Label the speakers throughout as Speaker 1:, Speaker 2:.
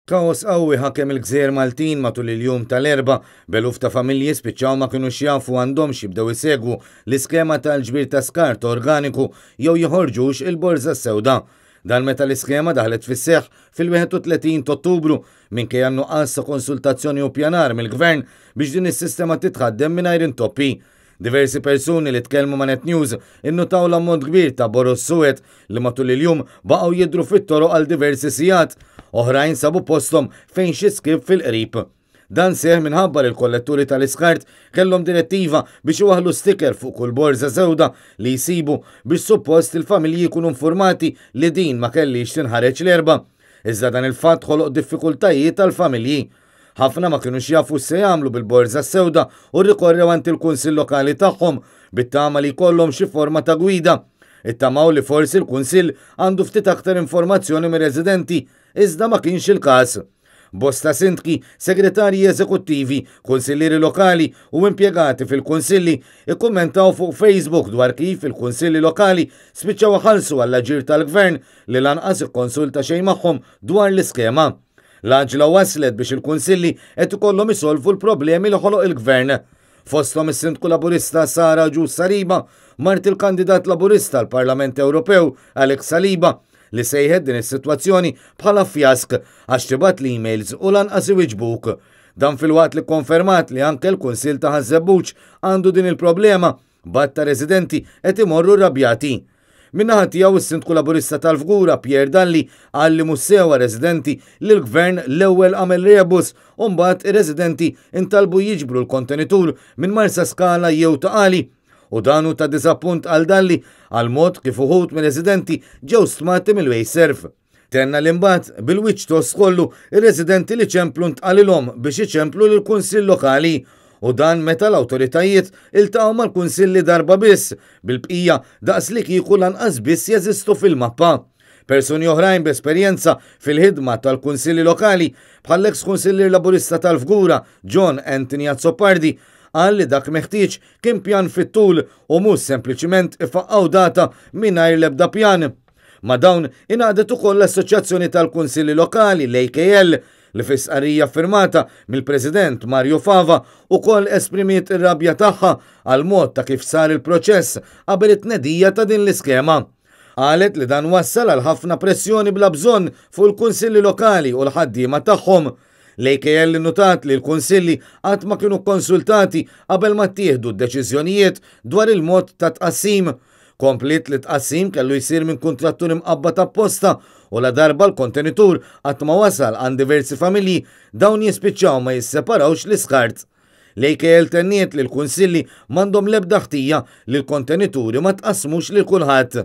Speaker 1: Kaos qawwi ħakem il-gżejjer Maltin matul il-jum tal-Erbgħa, b'eluf ta' familji spiċċaw ma kinux jafu għandhomx jibdew isegwu l-iskema tal-ġbir ta' skart organiku jew joħorġux il-borża s-sewda. Dan meta l-iskema daħlet fis-seħħ fil-31 t'Ottubru minkejja n-nuqqas ta' konsultazzjoni u pjanar mill-Gvern biex din is-sistema titħaddem mingħajr intoppi. Diversi persuni li tkellmu ma' Net News innutaw l-ammont kbir ta' boroż suwed li matul il-jum baqgħu jidhru fit-toroq għal diversi sigħat. Oħrajn sabu posthom fejn xi skip fil-qrib. Dan seħ minħabba li l-kolletturi tal-iskart kellhom direttiva biex iwaħħlu sticker fuq kull borża sewda li jsibu biex suppost il-familji jkunu informati li din ma kellix tinħareġ l-Erbgħa. Iżda dan il-fatt ħoloq diffikultajiet għall-familji. Ħafna ma kinux jafu x'se jagħmlu bil-borża s-sewda u rrikorrew għand il-kunsill lokali tagħhom bit-tama li jkollhom xi forma ta' gwida. Ittamaw li forsi l-kunsill għandu ftit aktar informazzjoni mir-residenti, iżda ma kienx il-każ. Bosta sindki, segretarji eżekuttivi, kunsillieri lokali u impjegati fil-kunsilli ikkummentaw fuq Facebook dwar kif il-kunsilli lokali spiċċaw iħallsu għall-aġir tal-gvern li lanqas ikkonsulta xejn magħhom dwar l-iskema. L-għaġla waslet biex il-kunsilli qed ikollhom isolvu l-problemi li ħoloq il-gvern. Fosthom is-Sindku Laburista Sara Agius Saliba, mart il-kandidat Laburista għall-Parlament Ewropew Alex Saliba, li sejħet din is-sitwazzjoni bħala fjask għax tibgħat l-emails u lanqas iwiġbuk. Dan filwaqt li kkonfermat li anke l-Kunsill ta' Ħaż-Żebbuġ għandu din il-problema b'għadd ta' residenti qed imorru rrabjati. Min-naħa tiegħu is-Sindku Laburista tal-Fgura Pierre Dalli qal li mhux sew għar-residenti li l-Gvern l-ewwel għamel rebus u mbagħad ir-residenti ntalbu jiġbru l-kontenitur minn Marsaskala jew Ta' Qali. U dan hu ta' diżappunt għal Dalli għall-mod kif uħud mir-residenti ġew stmati mill-Wasteserv. Tenna li mbagħad, bil-wiċċ tost kollu, ir-residenti li ċemplu ntqalilhom biex iċemplu lill-Kunsill Lokali. U dan meta l-awtoritajiet iltaqgħu mal-kunsilli darba biss, bil-bqija daqs li kieku lanqas biss jeżistu fil-mappa. Persuni oħrajn b'esperjenza fil-ħidma tal-kunsilli lokali, bħall-eks kunsillier Laburista tal-Fgura, John Anthony Azzopardi, qal li dak meħtieġ kien pjan fit-tul u mhux sempliċiment ifaqqgħu data mingħajr l-ebda pjan. Ma' dawn ingħaqdet ukoll l-Assoċjazzjoni tal-Kunsilli Lokali, l-AKL, li fi stqarrija ffirmata mill-President Mario Fava ukoll esprimiet ir-rabja tagħha għall-mod ta' kif sar il-proċess qabel it-tnedija ta' din l-iskema. Qalet li dan wassal għal ħafna pressjoni bla bżonn fuq il-kunsilli lokali u l-ħaddiema tagħhom. L-AKL innutat li l-kunsilli qatt ma kienu kkonsultati qabel ma ttieħdu d-deċiżjonijiet dwar il-mod ta' tqassim. Kompliet li t-tqassim kellu jsir minn kuntrattur imqabbad apposta u ladarba l-kontenitur qatt ma wasal għand diversi familji, dawn jispiċċaw ma jisseparawx l-iskart. L-AKL tenniet li l-kunsilli m'għandhom l-ebda ħtija li l-kontenituri ma tqassmux lil kulħadd.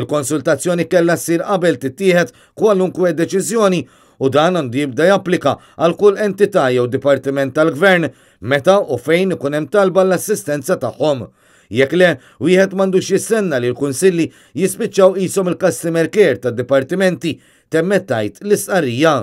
Speaker 1: Il-konsultazzjoni kellha ssir qabel tittieħed kwalunkwe deċiżjoni u dan għandu jibda japplika għal kull entità jew dipartiment tal-Gvern meta u fejn ikun hemm talba għall-assistenza tagħhom. Jekk le, wieħed m'għandux jistenna li l-kunsilli jispiċċaw qishom il-customer care tad-dipartimenti, temmet tgħid l-istqarrija.